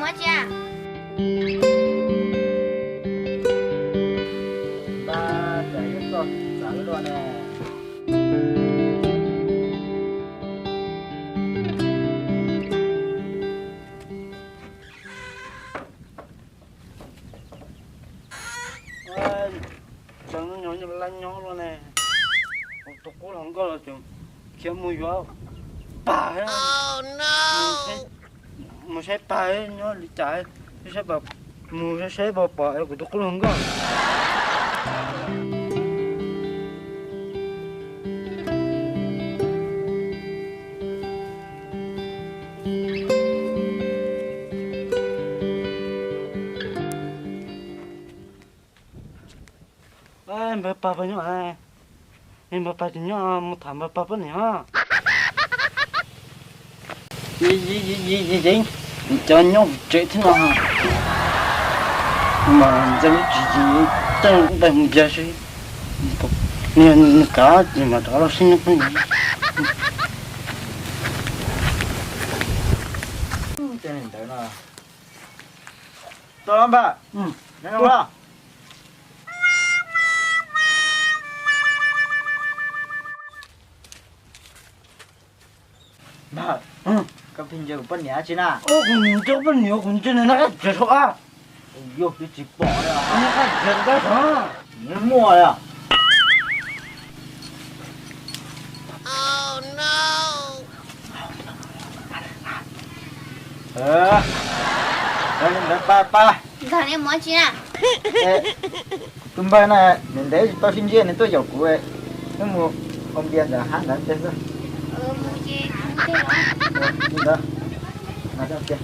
Ntag, cas yuav txog txav luaj ne. Tseem nyob nyob laj nyob luaj ne. Tus qub hluas nkauj los tseem khiav mus yuav pag. Mus saib pag nyob li cas, saib pag, mus saib saib pag pom es kuv tus qub hluas nkauj. Npawg Paj puas nyob? Npawg Paj tsis nyob, mus tham npawg Paj poj niam. Yeej, cov nyob tsev thiab no mas ntxa lub tsis yeej, teej nqaij mus ya si. Nws kav ces mas rov los sib nyob peb. Tau los npawg, nyob zoo los? Npawg, koj pheej ntsia kuv poj niam tsi na? Kuv ntsia poj niam, kuv ntsia nws noj qab tsev saum ab. Yog twb tsis pom li. Noj qab tsev saum ab. Muaj li. Ntawd pa pa. Tus npawg na, ntev ntev tsis tau sib ntsib nws tuaj yaum kuv, wb mus haus npias ntawm hav ntawd tes xwb. Ntawd, mas tias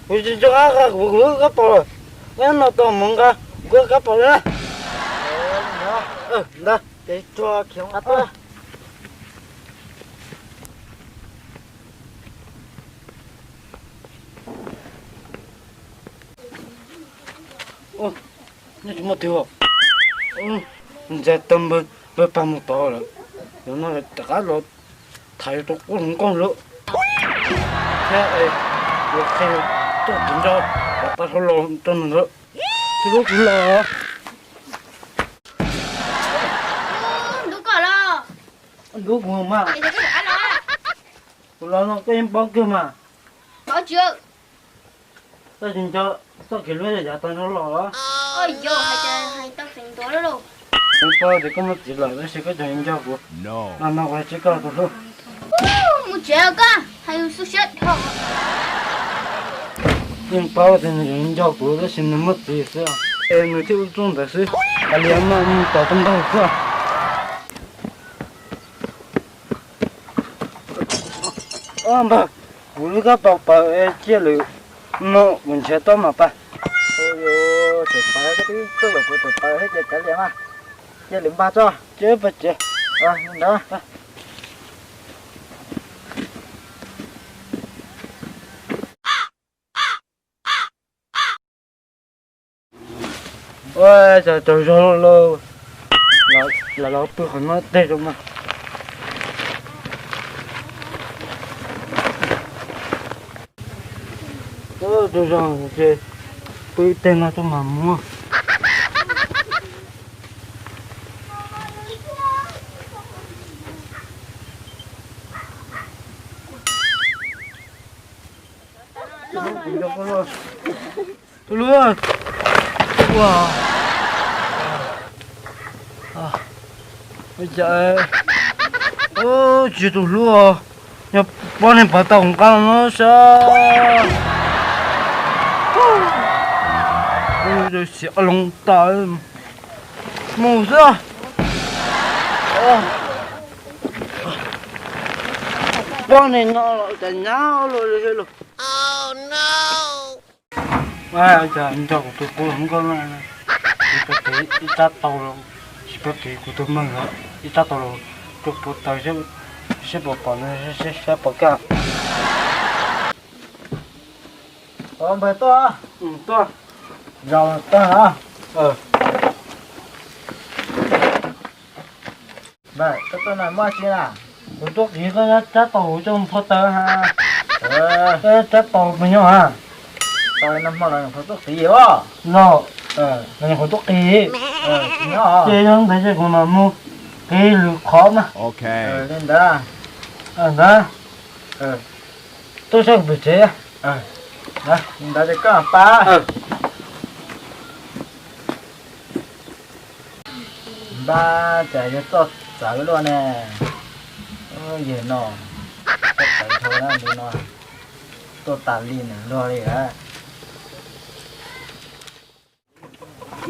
kuv tsis nco qab, kuv kuv kab paus lawm, nyob no tau mus nqa kuv kab paus li na. Ntawd, ces tsuag khiav nqa tuaj. Nyob tsis muaj twg. Ntsia tau npawg, npawg Paj mus tod lawm. Yog no rov qab los tham rau qub hluas nkauj lawm thiab, ua qhia tuaj tiv nco, los tau hlo los rau nws lawm. Tus lub kuv los. Ntub kuv mas. Kuv los no koj yeej paub kawg mas. Koj tsis nco txoj kev hlub yav tag nrho los los? Tsis paub tias koj muaj txiv lawm tab sis koj tseem nco kuv. Mas mas kuv hais tsis koj tus hlub. Mus tsev koj hais lus xub siab dhau. Yeej paub tias nws nco kuv tab sis nws muaj txiv xwb, es nws thiaj ua txuj ntawd xwb. Kav liam mas mus tom tus npawg xwb. Npawg, kuv lub kab paus pawv cia lwm no kuv nrhiav tau mas pab. Tawm pawv, koj twb tuaj lawm kuv tawm pawv thiab ces kav liam mas, cia lwm npaj tso. Ces pab ces ntawd. Ua cas tsaug zog lauj, los los pw qhov no tej rau mas. Tsaug zog ces pw tej no rau mas mus. Tus hlub, ua, ua cas tsis tus hlub, yog pob neeg pov tau hauv nqaj no sab. Xiam loo tas mus xwb. Pob neeg no los cas nyab luaj li los. Cas nco kuv tus qub hluas nkauj no, kuv pab kev ib rab tau los, tsis pab kev kuv tus meej los ib rab tau los, rau puag taws seb puas pom nws, seb pom kab. Npawg tuaj, tuaj, zaum tuaj na. Koj tuaj no muaj tsi na? Kuv tuaj qiv koj cab taus kuv coj mus phua taws ha. Cab taus puas nyob ha? Tau no hmo los nyuam qhuav tuaj qiv os. Los, los nyuam qhuav tuaj qiv. Ces yog ntawd ces kuv mam mus qiv lwm qhov na. Li ntawd. Ntawd. Tuaj saib kuv pem tsev. Li ntawd ces koj pab. Npab, cas yog txoj txawv luaj ne. Yawg no, txoj txawv dhau na, ntu no tuaj tas li nws luag li a.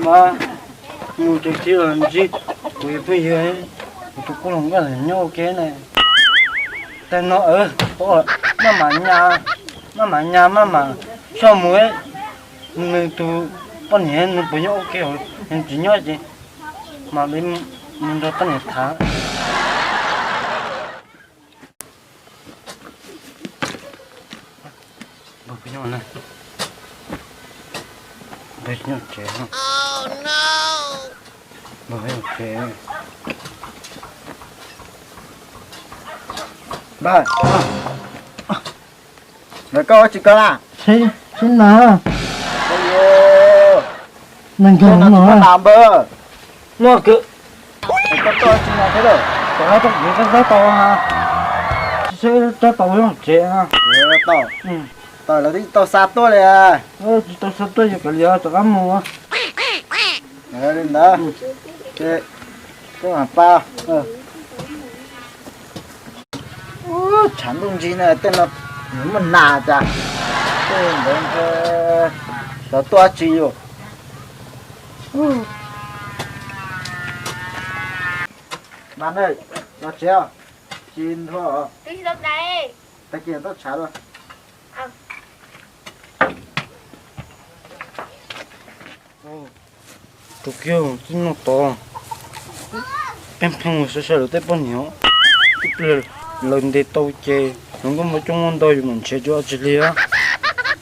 Mas mus tsev txiv los ntsib kuv phooj ywg, kuv tus koob hluas nkauj nyob ua ke ne. Tej no maj mam nyas, maj mam nyas maj mam soj mus, nws tus poj niam nws puas nyob ua ke, nws tsis nyob ces mam li mus nrog poj niam tham. Npawg, ntawm koj ua tsis koj na? Sib na. Neeg nkaug no na npawg. Muaj koj tsis na thiab lawm. Tom no tau kuv tab tab tau ha. Seb tab tau zoo tsev na. Tau, lawv twb tau xa tuaj li. Tsis tau xa tuaj yog kav liam rov qab mus. Li ntawd, koj mam pab. Tshav ntuj ntsig na tej no, nws muaj nas cas. Tej ntawd, xyov tuaj tsi yus. Mas ne, los tsev, tsis nthua. Tag kis toj tshav dua. Tus kiag txij no tod, pheej pheej mus saib saib lawv tej poj niam, lawv ntes tau ces lawv nkauj muam coob muaj ntau yus mam nrhiav cuag tsis lig.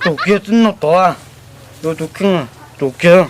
Tus kiag txij no tod, tus kiag, tus kiag.